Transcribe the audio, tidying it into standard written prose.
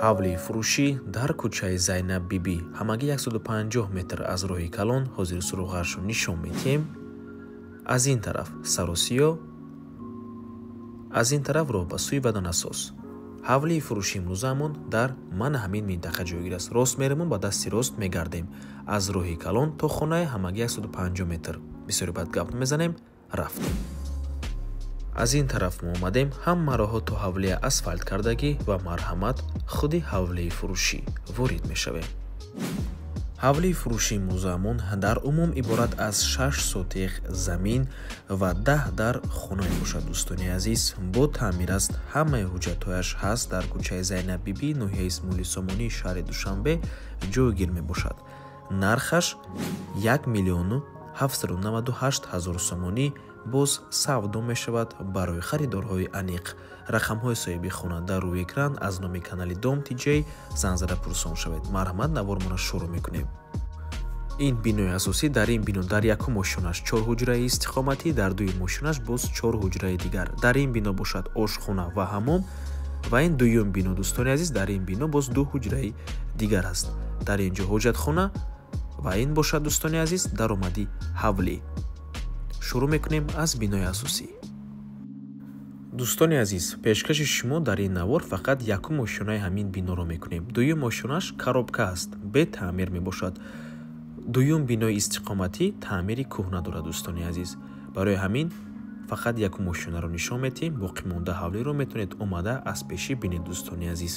Ҳавлии фурӯшӣ дар кӯчаи Зайнаб Бибӣ, ҳамагӣ 150 метр аз роҳи калон. Ҳозир суроғаашро нишон медиҳем. Аз ин тараф Саросиё, аз ин тараф роҳ ба сӯи Ваданасоз. Ҳавлии фурӯши имрӯзаамон дар мана ҳамин минтақа ҷойгир аст. Рост меремон, ба дасти рост мегардем. Аз роҳи калон то хонаи ҳамагӣ 150 метр. Бисёри бад гап мезанем, рафтем. Аз ин тараф мо омадем, ҳама роҳҳо то ҳавлия асфалт кардагӣ ва марҳамат, худи ҳавлии фурӯшӣ ворид мешавем. Ҳавлии фурӯшии имрӯзаамон дар умум иборат аз 6 сотиқ замин ва 10 дар хона мебошад. Дӯстони азиз, бо таъмир аст, ҳамаи ҳуҷҷатҳояш ҳаст. Дар кӯчаи Зайнаб Бибӣ, ноҳияи Исмоили Сомонӣ, шаҳри Душанбе ҷойгир мебошад. Нархаш 1 798 000 сомонӣ, боз савдо мешавад барои харидорҳои аниқ. Рақамҳои соҳиби хона дар рӯи экран. Аз номи канали Дом Тиҷей занг зада пурсон шавед. Марҳамат, навормона шурӯъ мекунем. Ин бинои асосӣ. Дар ин бино дар якум ошёнаш чор ҳуҷраи истиқоматӣ, дар дуюм ошёнаш боз чор ҳуҷраи дигар. Дар ин бино бошад ошхона ва ҳаммом. Ва ин дуюм бино, дӯстони азиз, дар ин бино боз ду ҳуҷраи дигар аст. Дар ин ҷо ҳоҷатхона ва ин бошад, дӯстони азиз, даромади ҳавлӣ. Шурӯъ мекунем аз бинои асосӣ. Дӯстони азиз, пешкаши шумо дар ин навор фақат якум ошёнаи ҳамин биноро мекунем. Дуюм ошёнаш коробка аст, бетаъмир мебошад. Дуюм бинои истиқоматӣ таъмири кӯҳна дорад, дӯстони азиз. Барои ҳамин фақат якум ошёнаро нишон медиҳем. Боқимонда ҳавлиро метавонед омада аз пешӣ бинед, дӯстони азиз.